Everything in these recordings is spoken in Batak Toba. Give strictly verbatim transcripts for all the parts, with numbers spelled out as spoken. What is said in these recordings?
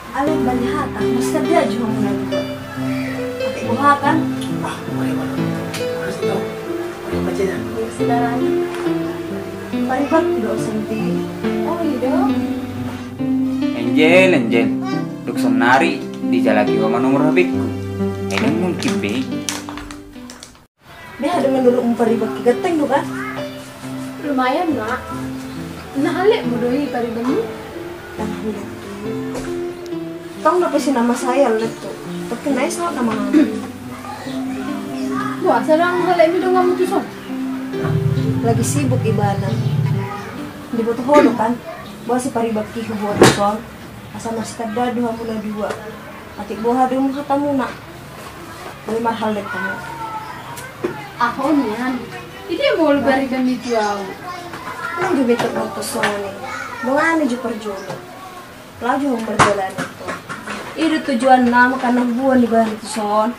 Alai bali hata, masa dia juga mulai juga. Tapi gua kan? Ah, boleh, boleh. Harus itu. Boleh baca ya. Boleh, saudara. Pariban do, Santi. Oh, iya do. Angel, Angel. Dung saonari dijalahi ho ma nomor H P-ku. Ai mungkin be. Beha do menurutmu paribanki, ganteng do kan? Lumayan, Mak. Na hallet muse do i paribanmu? Nah, iya. Tong dope si nama saya hallet tu. Tapi nice lo nama. Boasa ndang hallet mi donganmu tuson? Lagi sibuk ibana. Diboto ho do kan? Boha si paribanki huboan tuson. Asa marsitanda do hamu na dua. Atik boha do hatamuna. Boi marhallet hamu. Ahu nian. Idia molo pariban ni tu ahu. Nunga jo be tarboto songon i. Dongani jo parjolo. Laho jo hamu mardalan tu. I do tujuanna mangkatai huboan ibana tuson.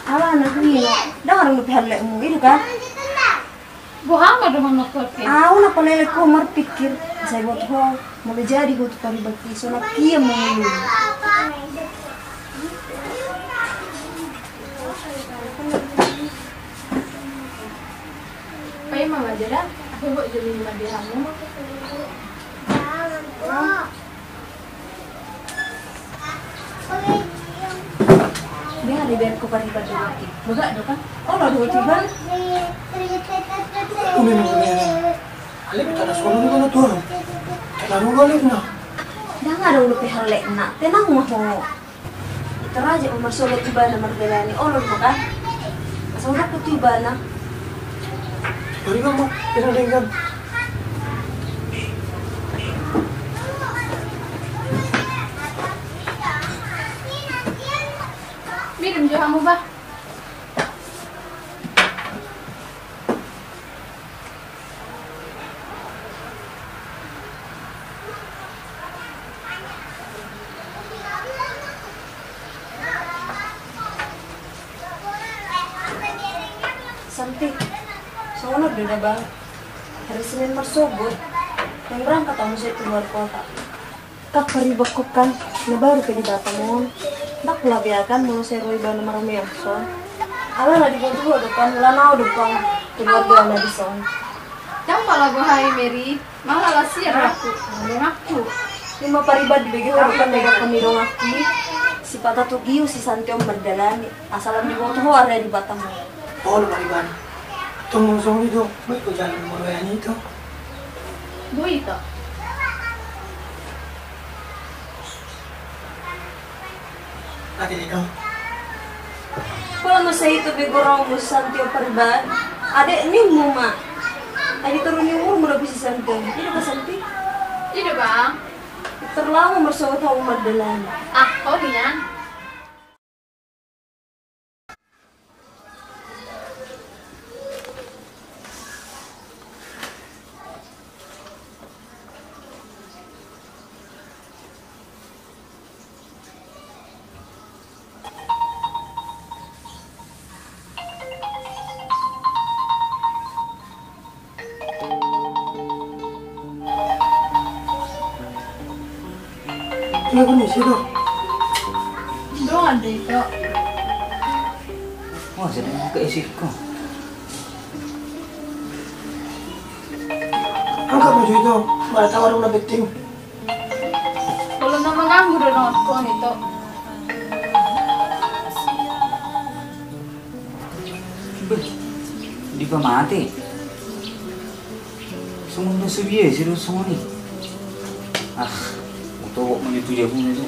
Alana i. Ndang adong dope halletmu. I do kan? Boha ma dongan nangkin? Ahu na palele ho marpikir, sai boto ho, molo jadi ho tu paribanki, so na kia molo. Paima ma jala, ahu bot jala ma di hamu. Dia ada biar ku pari baju lagi. Buka do kan? Oh, lo dua tiba. Umi, umi, umi. Ale kita ada sekolah dulu tuh. Kita dulu balik nah. Ndang adong dope halletna. Tenang ma ho. Ita raja ma marsogot ibana mardalani. Olo ma kan? Asa udah ku tu ibana. Bari ma, tenang, tenang. Minum jo hamu bah. Santi, songon on do da bang. Hari Senin marsogot, naeng berangkat ahu muse tu luar kota. Kan paribanku kan, na baru pe di Batam on. Ndang pola be ahu kan, molo sai ro ibana marame ahu dison. Alana diboto ho do kan, alana ahu do bang keluargana dison. Ndang pola be ahu, Mary, malah las ia do ahu, donganku. Ima pariban, dibege ho do kan, dagangkon ni donganki. Sipata tu giu si Santi on mardalani. Asa lam diboto ho area di Batam on. Olo pariban. Tong songon i do, boi ho jalo molo area ni ito. Boi ito. Ate do. Pola masa ito be goramu Santi on pariban. Adek nimu ma. Ai di toru ni umurmu dope si Santi on. I do kan Santi? I do bang. Terlama marsogot hamu mardalani. Ah, ho nian. Telepon isi do. Dongan do ito. Wah, jadi buka isi ko. Angkat ma jo ito, mana tahu adong na penting. Molo na mangganggu do dongan on ito. Beh, dipamate. Songon na so biasa do songon i. Ah, hutohop ma jo tu jabuna jo.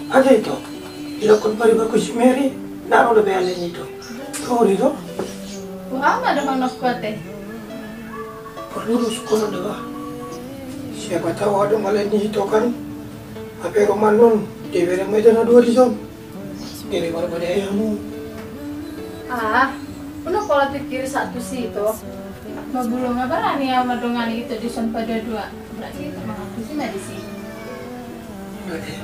Ate ito, dilakon paribanku si Mary, ndang adong dope hallet ni ito. Toho do ito. Boha ma dongan nangkin ate? Porlu do sungkunon da bah. Siapa tahu adong hallet ni ito kan. Hape ro ma annon, dibereng ma ito na dua dison. Jadi marbadai hamu. Ah, unang pola pikiri sahat tu si ito. Mabulung ma barani ahu mardongan ito dison paduadua. Berarti ito mangapusi ma disi. Berarti.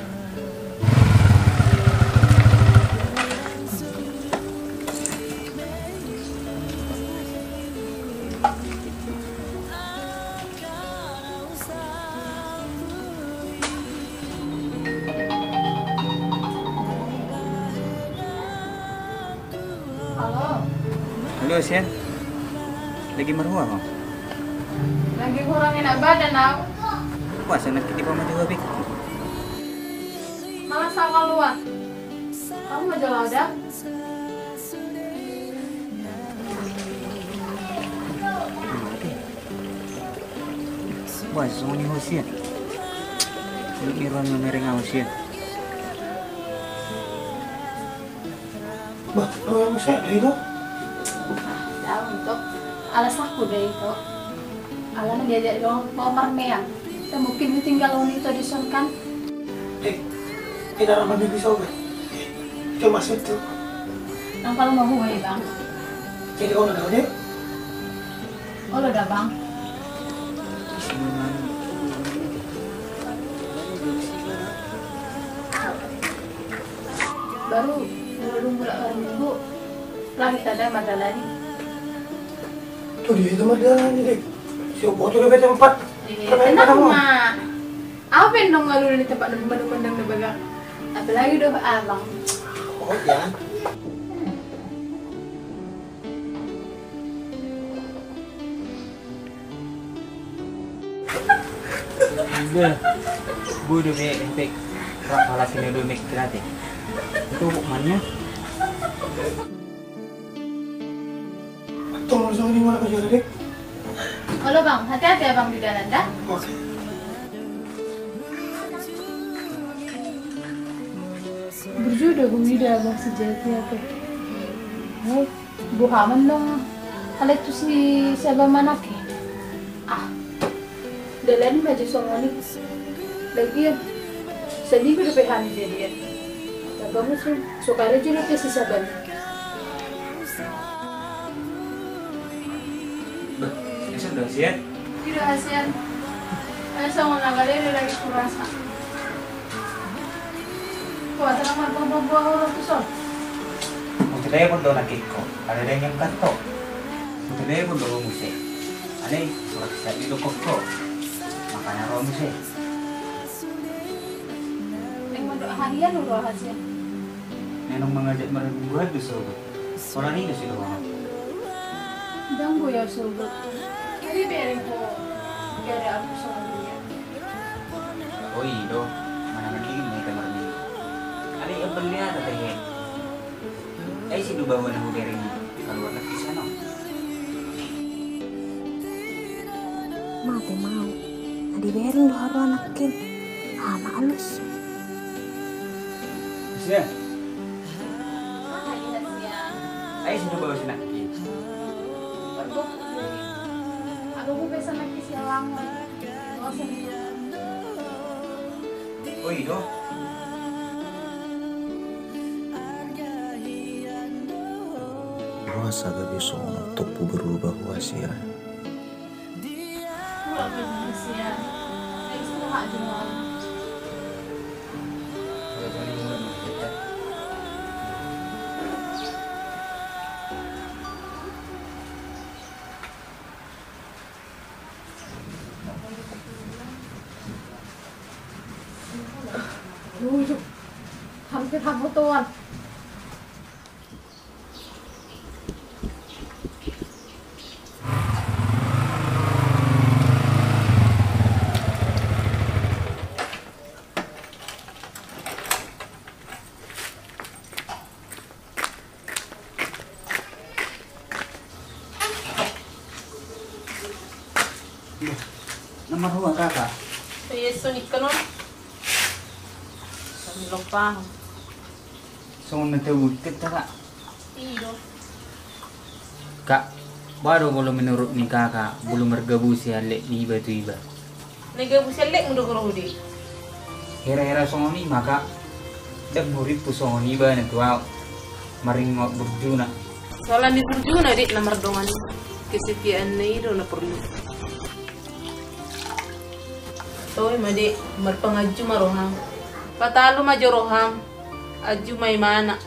Halo. Halo, Sian. Lagi marhua ho? Lagi kurang enak badan au. Boasa nangkin dipamaju habikku? Malas au kaluar. Hamu ma jolo au da. Boasa songon i ho, Sian? Unang ma roham mamereng au, Sian. Bah, roham, saya do ito. Daong ito. Alasanku do ito. Alana diajak do ho marmeam. Tidak mungkin ditinggal ho ito dison kan. Eh, tidak ramah bisa, Bang. Cuma situ. Nang kalau mau gue, Bang. Jadi kau udah deh. Olo da, Bang. Baru, baru mulak hari Minggu, lagi tada madalani. Tuh, di situ madalani, Dek. Siap foto di tempat. Eh, tenang, Mak. Apa yang dong lalu di tempat mendung-mendung di bagak? Apalagi doh, Abang. Oh, ya. Udah, gue udah be-, be-, rap halasi na do mek gratis. Itu hukumannya. Tolong langsung ini mana kerja, Dek? Halo, Bang, hati-hati Abang di jalan, dah. Oke. Burju do gumi da Abang sejati apa? Hai. Boha ma nang haletus ni si Abang manangki. Ah, dalani ma jo songon i. Lagian, sandiri dope hami jadian. Tamba musim, so karejo dope si Saban. Bah, esa do hasian? Tidak hasian. Esa songon na gale do lagi kurasa. Boasa nang marbuah-buah ho ro tuson? Hutelepon do nangkin ho, alai dang iangkat ho. Hutelepon do ho muse, alai surat-surat didok ho, makana ro muse. Naeng mandok aha hian ro hasian? Naeng mangajak marbuah do sogot. Pola ni do si roha. Dang boya sogot. Kiri bereng ho. Gada aku sama dia. O i do, manang dingin ma hita marminggu. Alai ia beli ada teh. Ai si do bawa na hubereng i kaluar lagi sana. Mate mau. Na dibereng do haru anakkin. Ama alus. Sian. Ai si do bawa si nakki. Aku bisa nakki sialang. O i do. Roha sa gabe songon tompu berubah huasia. Hampir hamotoan. Na marhua kaka. Iya, songon i kan on. Songon na tau bukti kaka. Iyo. Kak, boha do molo menurut ni kaka, molo margabus i hallet ni iba tu iba? Na gabe sian lek muna guru di. Hera-hera songon i maka. Dang hurimpu songon i ba na tu au. Maringot burjuna. Soalan ni burjuna di na mardongan i. Kesetiaan na i do na porlu. Toe ma di, marpanganju ma roham. Patalu ma jo roham. Anju ma imana.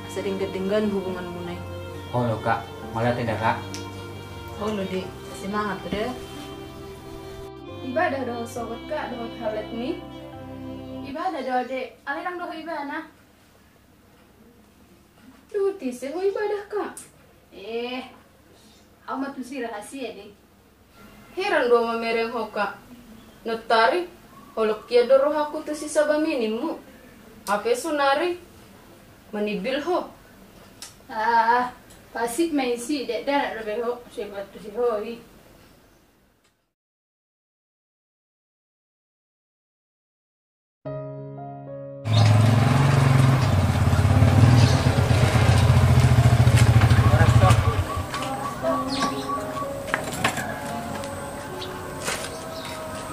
Asa denggan-denggan hubungan muna i. Olo kak, mauliate da kak. Olo di, semangat da. Ibadah do ho sogot kak dohot hallet ni. Ibadah do dek, alai dang do ho ibana. Dohot ise ho ibadah, Kak? Eh, au ma tusi rahasia dei. Heran do au mamereng ho, Kak. Nantoari holong hian do rohangku tusi saba minim mu. Hape sonari manimbil ho. Ah, pasip ma isi, dakdanak dope ho, so ibahen tusi ho i.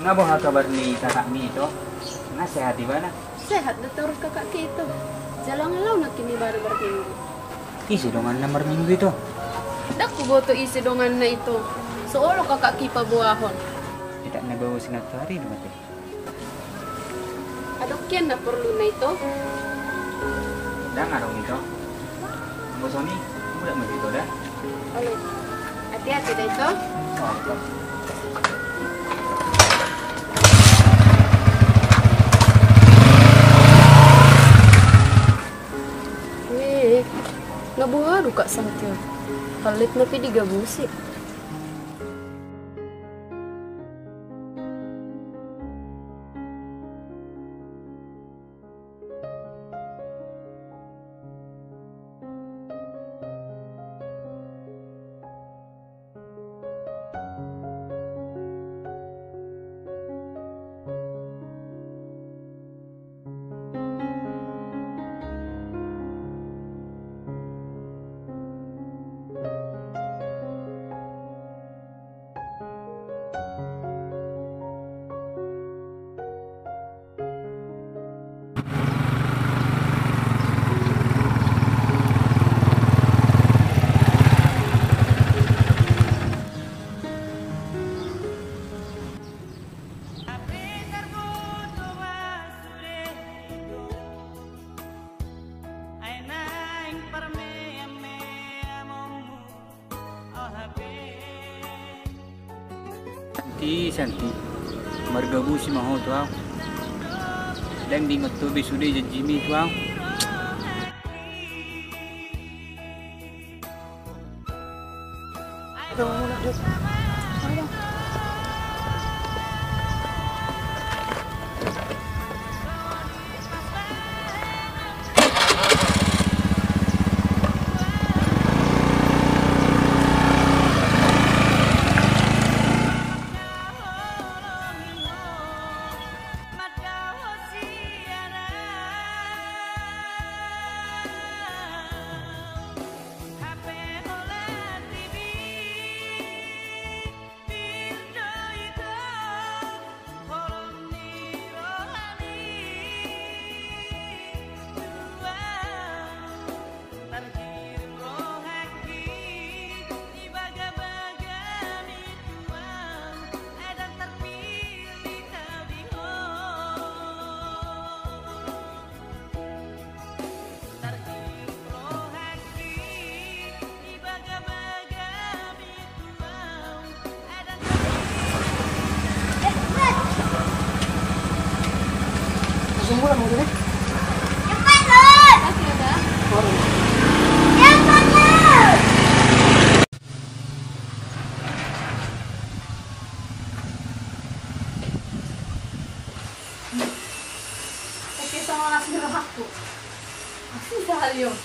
Nga boha kabar ni kakakmi, Ito? Nga sehat ibana? Sehat do torus kakakki, Ito. Jala nga laho nangkin ibana marminggu. Ise donganna marminggu, Ito? Ndang huboto ise donganna, Ito. So olo kakakki paboahon. Itak na bawa sinatuari do mate. Adong hian na porluna, Ito? Ndang adong, Ito. Anggo songon i, mulak ma jo, Ito, da. Olo. Hati-hati da, Ito. Oke. Weh, nga boha do Kak Santi on? Hallet na pe digabusi. Santi, Santi, margabusi ma ho tu au. Ndang diingot ho be sude janjimi tu au. Oke, sama nasi rohakku. Asing sahali on.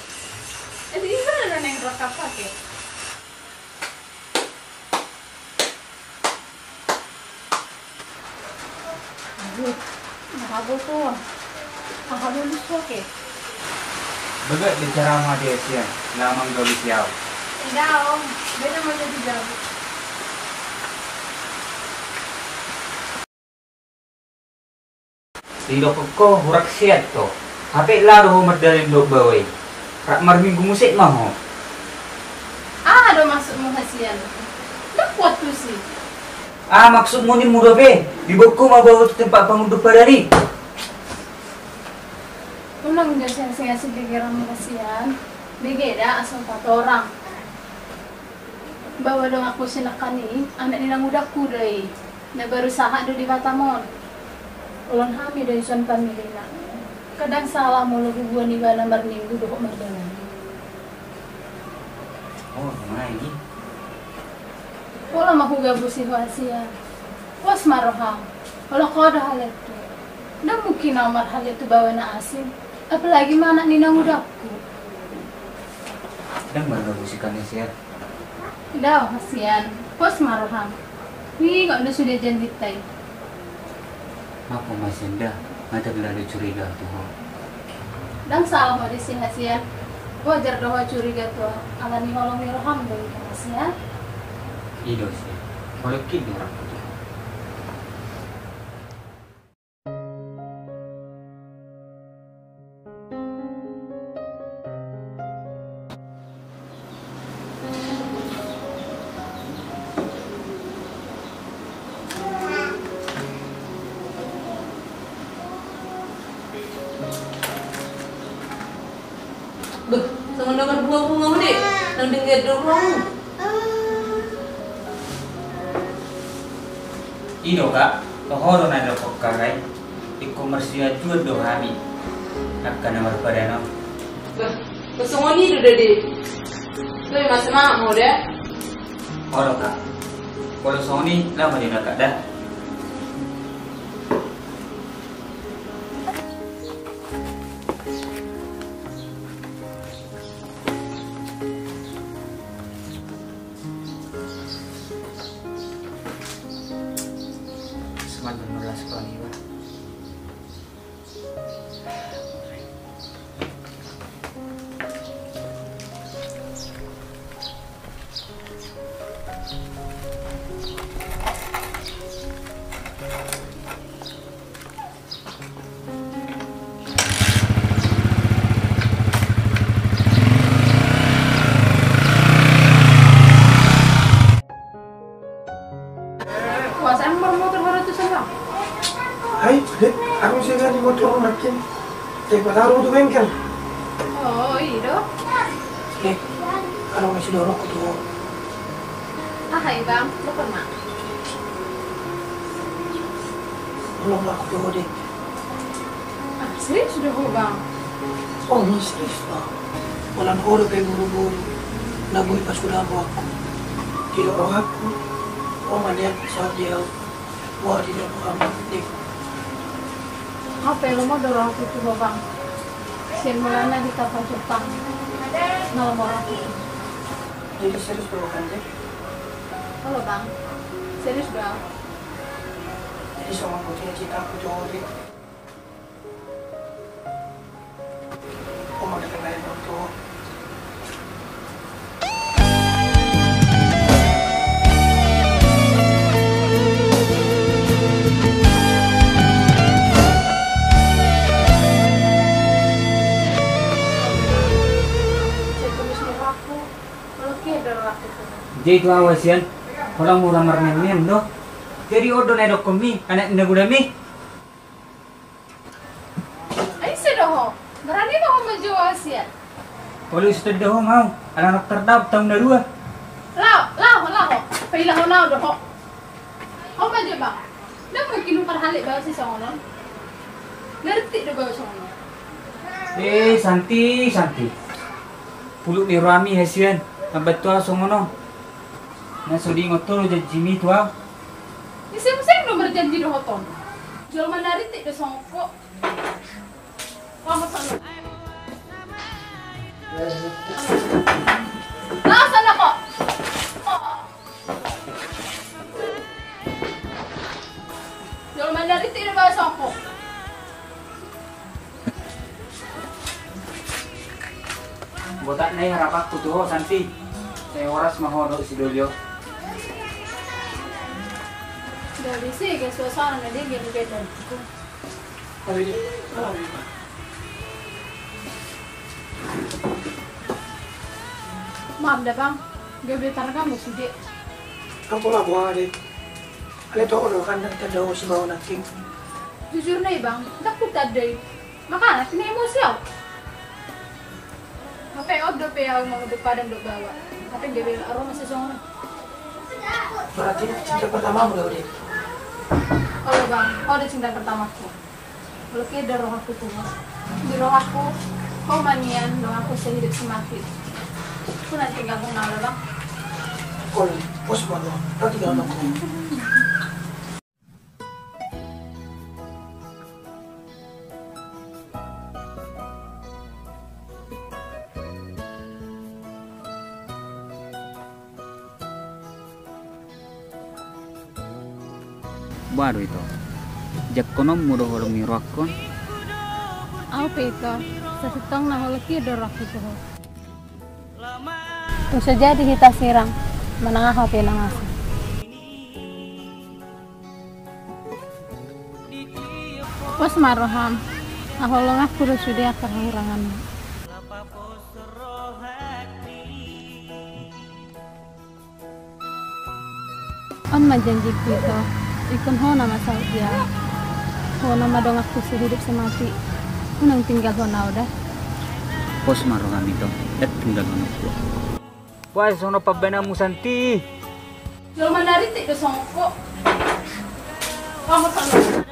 Jadi, iba ada neng rokok pakai. Aduh, mahabo tuh. Mahabo lusu, oke. Beget bicara sama dia, Sian. Lama gak bisa. Enggak, Om. Beda mau jadi jago. Didokkon ho hurang sehat ho. Hape laho do ho mardalan dohot baoa i. Rap marminggu muse ma ho. Aha do maksudmu, Hasian? Ndang kuat tusi. Aha maksudmu ninmu dope? Diboan ho ma baoa tu tempat pangunduk badan i. Unang jo asing-asing pikiranmu, Hasian. Bege da asal patorang. Baoa donganku si Nangkan i, anak ni nang udangku do i. Na baru sahat do di Batam on. Oloan hami do dison familina. Ndang sala molo huboan ibana marminggu dohot mardalan. Oh, mangai ni. Pola ma hugabusi ho, Hasian. Pos ma roham. Olo, ho do halean tu. Ndang mungkin au marhalean tu baoa na asing. Apalagi ma anak ni naeng hudapot. Ndang margabusi kan, Hasian? Ndao, Hasian. Pos ma roham. Ingot do sude janjinta i. Maaf ma, Hasian, da. Nga terlalu curiga tu ho. Ndang salah ho disi, Hasian. Wajar do ho curiga tu au. Alani holong ni roham do i, Hasian. I do, Hasian. Holong ni rohangku tu ho. Beh, songon na marbunga-bunga ho, Dek. Nang denggan do rohangmu. I do, Kak, toho do na didokkon kakak i. Ingkon marsianjuan do hami. Angka na marpadan on. Bah, bah, songon i do da, Dek. Bah, ima semangat ho da. Olo, Kak. Molo songon i, laho ma di na, Kak, da. Semangat berlas kau ni, Bang. Kuasa yang bermotor baru tu sana. Hai, Dek, aku sih kan di motor makin. Dek, taruh tu bengkel. Oh, i do. Dek, aku masih dorong tu. Ah, hai, Bang, lo pernah. Tolong aku tu, Dek. Ah, serius do ho, Bang? Oh, serius, Bang. Holan ho dope boru-boru na boi pasuda rohangku. Di rohangku, ho ma nian sahat di au. Wah, di rohangku, Dek. Ape, lomo do rohangku tu ho, Bang. Sian mulana hita parjumpa, na lomo rohangku tu ho. Jadi serius do ho kan, Dek? Olo, Bang. Serius do au. Jadi songon boti na cintaku tu ho, Dek. Jadi tu au, Hasian, holan mura marmeam-meam do. Jadi on do na didokkon mi, anak ni na godang i. Ai ise do ho? Berani do ho manjou au, Hasian? Olo, ise do ho mau? Ala nang tardapot taon na dua. Laho, laho, laho. Pailahon au do ho. Ho manjou, Bang. Ndang mungkin huparhale baoa si songon on. Ngerti do baoa songon on. Eh, Santi, Santi. Puluk ni rohami, Hasian. Ambat tu au songon on. Na so diingot ho do janjimi tu au. Ise muse do marjanji dohot on? Jolma na rintik do songon ho. Laho ma sana. Laho ma sana ho. Jolma na rintik do baoa songon ho. Botakna i harapanku tu ho, Santi. Sai horas ma ho dohot si Doli on. Doli, si, gas suasana na denggan, denggan. Maaf da, Bang. Gabe targanggu sude. Ampun lah, Bang, Dek. Alai toho do kan, ndang tanda ho sibaoa nangkin. Jujur na i, Bang, ndang hutanda i. Makana kena emosi au. Hape on dope au mangudut padan dohot baoa. Hape gabe ro muse songon on. Berarti cinta pertamamu do, Dek? Olo, Bang, ho do cinta pertamaku. Olo, kehe do rohangku tu ho. Di rohangku, ho ma nian donganku sehidup semati. Unang tinggalhon au da, Bang. Olo, pos ma do, unang tinggalhon au. Boha do, Ito? Jangkononmu do holong ni rohangkon? Au pe, Ito, sasintongna holong i do rohangku tu ho. Tung so jadi hita sirang, manang aha pe na masa. Pos ma roham, haholonganku do sude angka hahuranganmu. On ma janjingku, Ito, ingkon ho nama saut di au. Ho nama donganku sehidup semati. Unang tinggalhon au da. Pos ma roham, Ito, ndang tinggalhon ho. Boasa songon on pambahenanmu, Santi? Jolma na rintik do songon ho. Pamot songon on.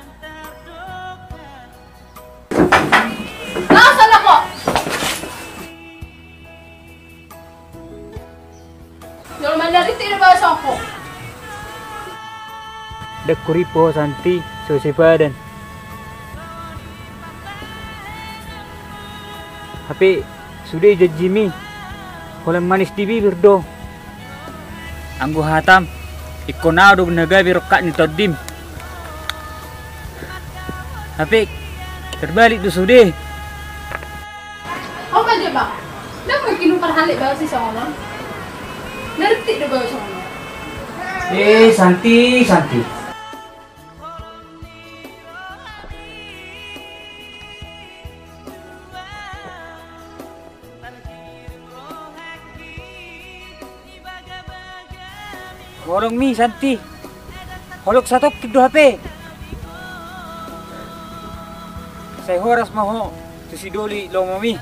Laos ala ho. Jolma na rintik do baoa songon ho. Ndang hurimpu ho, Santi, so sepadan. Hape sude janjimi, holan manis di bibir do. Anggo hatam, ingkon au do na gabe rongkap ni tondim. Hape terbalik do sude. Ho ma jo, Bang. Ndang mungkin huparhalek baoa si songon on. Na rintik do baoa songon on. Eh, Santi, Santi. Holongmi, Santi. Holong satongkin do hape. Sai horas ma ho tu si doli lomomi.